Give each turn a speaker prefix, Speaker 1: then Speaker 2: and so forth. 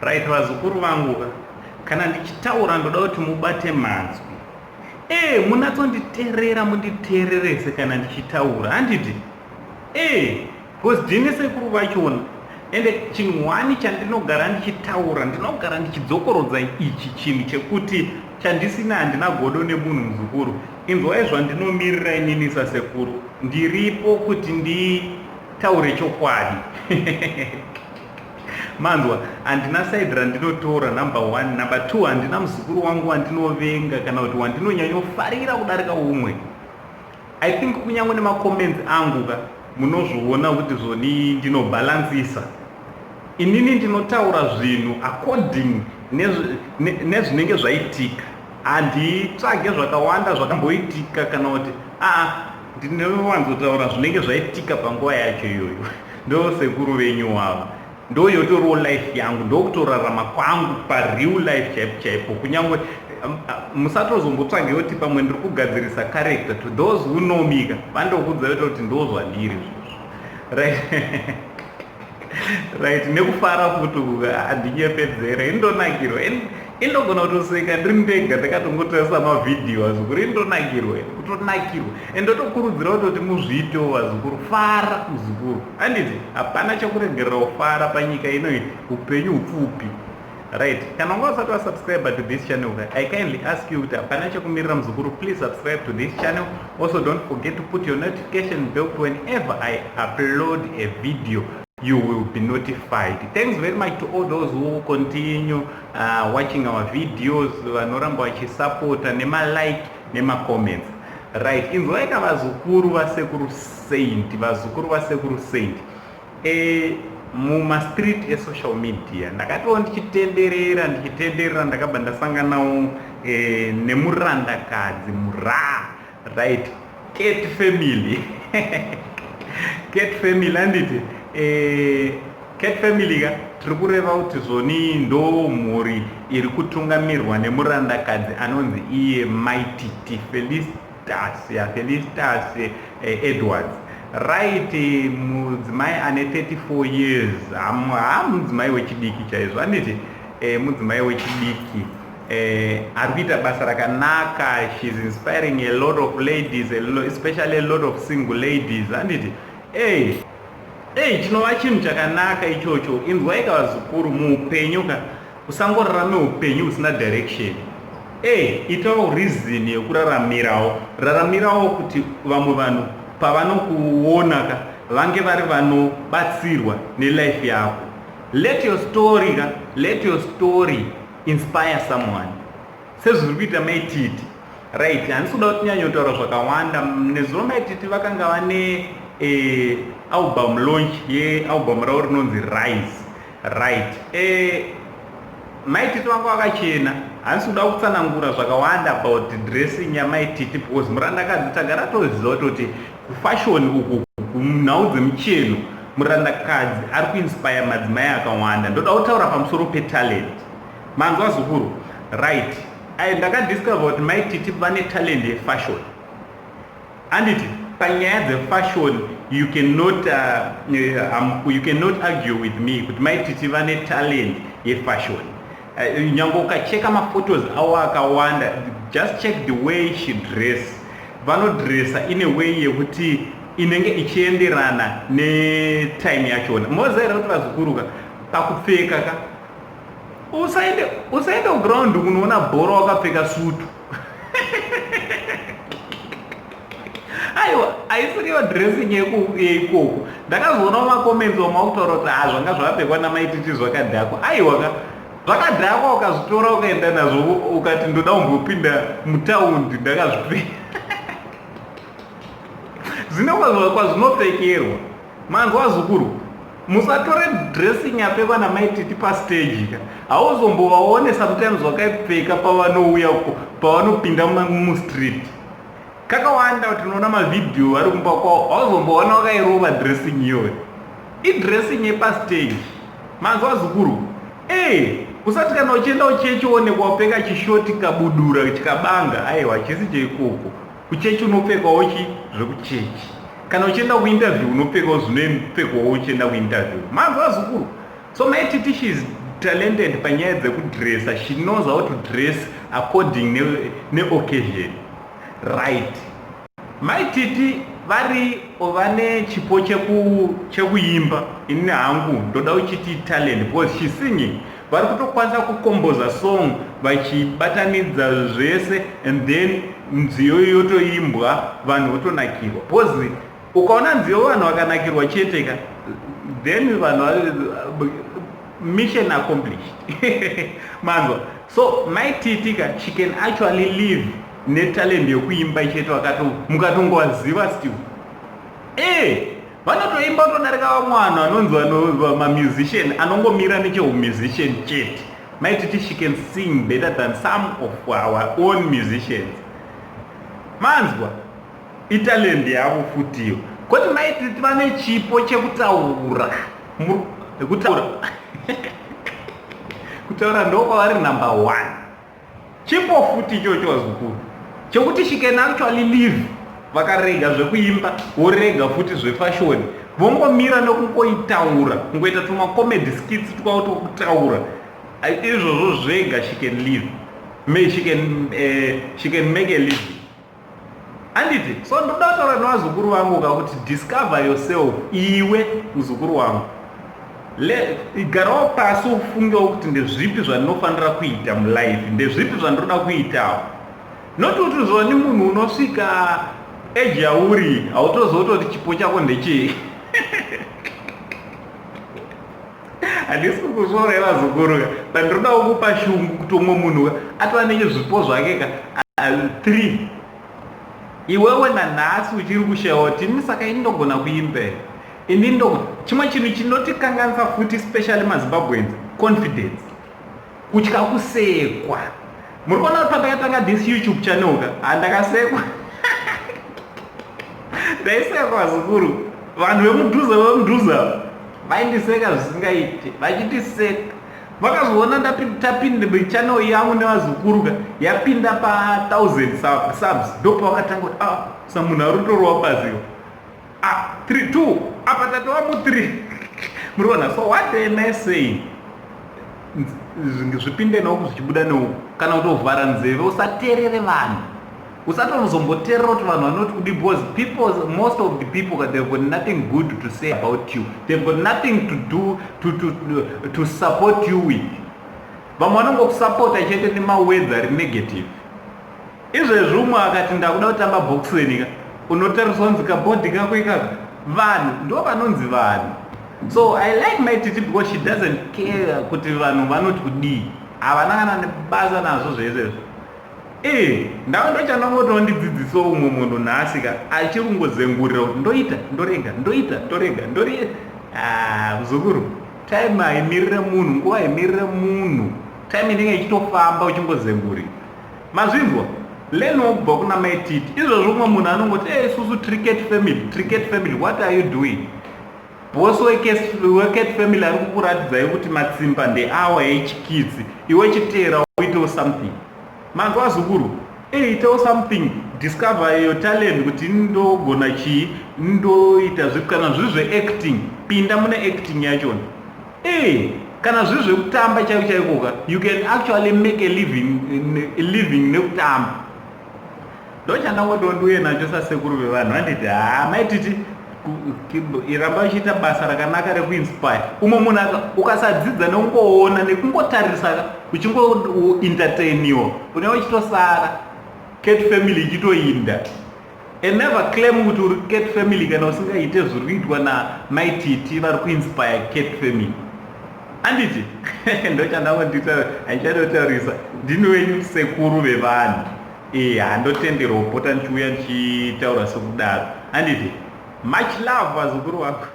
Speaker 1: Right vazukuru vangu ka, kana ndichitaura ndoda kuti mubate manzwi. Eh, munatsonditerera munditererese kana ndichitaura, handiti? Eh, because ndini sekuru vachona. Ende chinhu one chandinogara ndichitaura, ndinogara ndichidzokorodza ichi chinhu chekuti chandisina handina godo nemunhu muzukuru. Inzwai zvandinomirira inini sasekuru. Ndiripo kuti nditaure chokwadi. Manzwa, handina side randinotora number one. Number two, handina muzukuru wangu wandinovenga kana kuti wandinonyanyofarira kudarika umwe. I think kunyange nemacomments angu ka munozviona kuti zvoni ndinobhalansisa. Inini ndinotaura zvinhu according nezvinenge zvaitika. Handitsvage zvakawanda zvakamboitika kana kuti aa ndinowanzotaura zvinenge zvaitika panguva yacho iyoyo. Ndo sekuru venyu wava. Ndo yotoriwo life yangu, ndokutorarama kwangu pareal life chaipo chaipo. Kunyangwe musatozombotsvage kuti pamwe ndiri kugadzirisa character. To those who know me ka, vandokuudza kuti ndo zvandiri izvozvo. Right. Right, nekufara futi uku handinyepedzere, indonakirwa. Indogona kutoseka ndiri ndega ndakatongotarisa mavhidhiyo vazukuru, indonakirwa, kutonakirwa. And ndotokurudzira kutoti muzviitewo vazukuru, fara muzukuru. Handiti hapana chekuregerera kufara panyika ino, upenyu hupfupi. Right, kana wanga usati wasubscribe to this channel, I kindly ask you kuti hapana chekumirira muzukuru, please subscribe to this channel. Also don't forget to put your notification bell whenever I upload a video, you will be notified. Thanks very much to all those who continue watching our videos, vanoramba vachisapota nemalike nemacomments. Right, inzwai ka vazukuru vasekuru Saint, vazukuru vasekuru Saint. Mumastreet esocial media ndakatiwo ndichitenderera ndakabva ndasanganawo nemurandakadzi mura. Right, Cat Family. Cat Family, handiti? Cat Family ka tiri kureva kuti zvoni ndo mhuri iri kutungamirwa nemurandakadzi anonzi iye Maititi Felistas, ya Felistas Edwards. Right, mudzimai ane 34 years, ha mudzimai wechidiki chaizvo, handiti? Mudzimai wechidiki ari kuita basa rakanaka. She's inspiring a lot of ladies, especially a lot of single ladies, handiti? Hey, chinova chinhu chakanaka ichocho. Inzwai ka vazukuru, muupenyu ka usangorarame upenyu husina direction. Itawo reason yekuraramirawo, raramirawo kuti vamwe vanhu pavanokuona ka vange vari vanobatsirwa nelife yako. Let your story ka, let your story inspire someone, sezviri kuita Maititi. Right, handisi kuda kuti nyanyotaura zvakawanda. Nezuro Maititi vakanga vane album launch yealbum ravo rinonzi Rise. Right, Maititi vanga vakachena. Handisi kuda kutsanangura zvakawanda about dressing yaMaititi because murandakadzi tagara toziva kutoti kufashion uku, kunhau dzemucheno, murandakadzi ari kuinspire madzimai akawanda. Ndoda kutaura pamusoro petalent, manzwa zukuru? Right, ndakadiscover kuti Maititi vane talent yefashion, handiti? Panyaya dzefashion you cannot argue with me kuti Maititi vane talent yefashion. Nyange ukacheka maphotos avo akawanda, just check the way she dress. Vanodressa in a way yekuti inenge ichienderana netime yachona. Moziva here kuti vazukuruka pakupfeka ka, usaende kuground kunoona bhora wakapfeka sutu. Aiwa, haisiriyo dressing yeikoko. Ndakazoonawo macomments vamwe vakutaura kuti ha zvanga zvakapfekwa naMaititi zvakadhakwa. Aiwa ka, zvakadhakwa ukazvitora ukaenda nazvo ukati ndoda kumbopinda mutaundi ndakazvipfeka, zvine kwazvinopfekerwa. Manzwa vazukuru? Musatore dressing yapfekwa naMaititi pastage ka, hauzombovaone sometimes vakaipfeka pavanouya, pavanopinda mustreet. Kakawanda tinoona mavhidhiyo vari kumba kwavo, hauzomboona vakairova dressing iyoyo. Idressing yepastage, manzwa vazukuru? Ee, usati kana uchienda uchechi onekwa wapfeka chishoti, kabudura, chikabanga. Aiwa, chisi cheikoko. Kuchechi unopfekawo chi zvekuchechi. Kana uchienda kuinterview unopfekawo zvinopfekwawo uchienda kuinterview, manzwa vazukuru? So Maititi, she's talented panyaya dzekudressa. She knows how to dress according neoccasion, right? Mai Titi vari vane chipo chekuimba. Ini hangu ndoda uchiti talent because she singing. Vari kutokwanisa kukomboza song vachibatanidza zvese, and then nziyo yotoimbwa, vanhu votonakirwa, because ukaona nziyo vanhu vakanakirwa chete ka, then vanhu, mission accomplished, manzwa? So Mai Titi ka, she can actually live netalent yekuimba chete. Mukatongovaziva still, e vanotoimba kutodarika vamwe vanhu vanonzi mamusician anongomira nechehumusician chete. Mai Titi, she can sing better than some of our own musicians, manzwa? Italent yavo futiyo. Kwoti Mai Titi vane chipo chekutaura. Kutaura, kutaura ndokwavari number one. Chipo futi ichocho, vazukuru, chekuti she can actually live. Vakarega zvekuimba, vorega futi zvefashoni, vongomira nekungoitaura, kungoita tumacomedy skits twavo twokutaura, izvozvo zvega she can live. She can make a living, handiti? So ndoda kutaura nevazukuru vangu kakuti discover yourself. Iwe muzukuru wangu, garawo pasi ufungewo kuti ndezvipi zvandinofanira kuita mulife, ndezvipi zvandinoda kuitawo. Not kuti zvoni munhu unosvika age yauri hautozototi chipo chako ndechei. Handisi kukusvorai, vazukuru, but ndinoda kukupa shungu kuti umwe munhu atova nechizvipo zvake ka three, iwewe nanhasi uchiri kushayiwa kuti ini saka ini ndogona kuimba here, ini ndo chimwe chinhu chinotikanganisa futi, especially maZimbabweans, confidence, kutya kusekwa. Muri kuona kuti pandakatanga this YouTube channel ka, handakasekwa, ndaisekwa zukuru. Vanhu vemudhuze, vemudhuze vaindiseka zvisingaiti, vachitiseka. Vakazoona tapinda channel yangu nevazukuru ka, yapinda pa1000 subs, ndopavakatanga kuti, "Ah, samunhu ari kutorova pazivo." Ah, 3 2 apa tatova mu3, muri kuona? So what am I saying? Zvipinde neuku zvichibuda neuku, kana kutovhara nzeve, usateerere vanhu, usatozomboteerera kuti vanhu vanoti kudi, because people, most of the people, they've got nothing good to say about you. They've got nothing to do to support you with. Vamwe vanongokusapota chete nemawords ari negative. Izvezvi umwe akati, "Ndakuda kutamba boxing ka," unotariswa kunzi kabhodhi kako ikaka. Vanhu ndo vanonzi vanhu. So I like Mai Titi because she doesn't care kuti vanhu vanoti kudii. Havana kana nebasa nazvo zvesezvo. E ndava ndochanongotondidzidzisawo umwe munhu nhasi ka, achiri kungozengurira kuti ndoita, ndorega, ndoita, ndorega, ndori. Ah, muzukuru, time haimirire munhu, nguva haimirire munhu, time inenge ichitofamba uchingozengurira, mazvinzwa? Learnwo kubva kuna Mai Titi. Izvozvo umwe munhu anongoti, "E isusu tiri Cat Family, tiri Cat Family." What are you doing? Boss weCat Family ari kukuratidzai kuti matsimba ndeawa echikitsi. Iwe chiteera, uitewo something, manzwa, zukuru? Eitawo something, discover your talent, kuti ndogona chii, ndoita zvipi. Kana zviri zveacting, pinda mune acting yachona. E kana zviri zvekutamba chaiko chaikoka, you can actually make a living nekutamba. Ndochandangotondiuye nacho sasekuru vevanhu, vanditi, "Haa, Mai Titi, iramba uchiita basa rakanaka rekuinspire umwe munhu." Ukasadzidza nekungoona nekungotarisa, uchingoentertainiwa, unenge uchitosara Cat Family ichitoinda. And never claim kuti uri Cat Family kana usingaite zviri kuitwa naMai Titi vari kuinspire Cat Family, handiti? Ndochandangondita, handichadotaurisa. Ndini wenyu sekuru vevanhu. E handotenderwa kupota ndichiuya ndichitaura sekudaro, handiti? Much love, vazukuru vangu.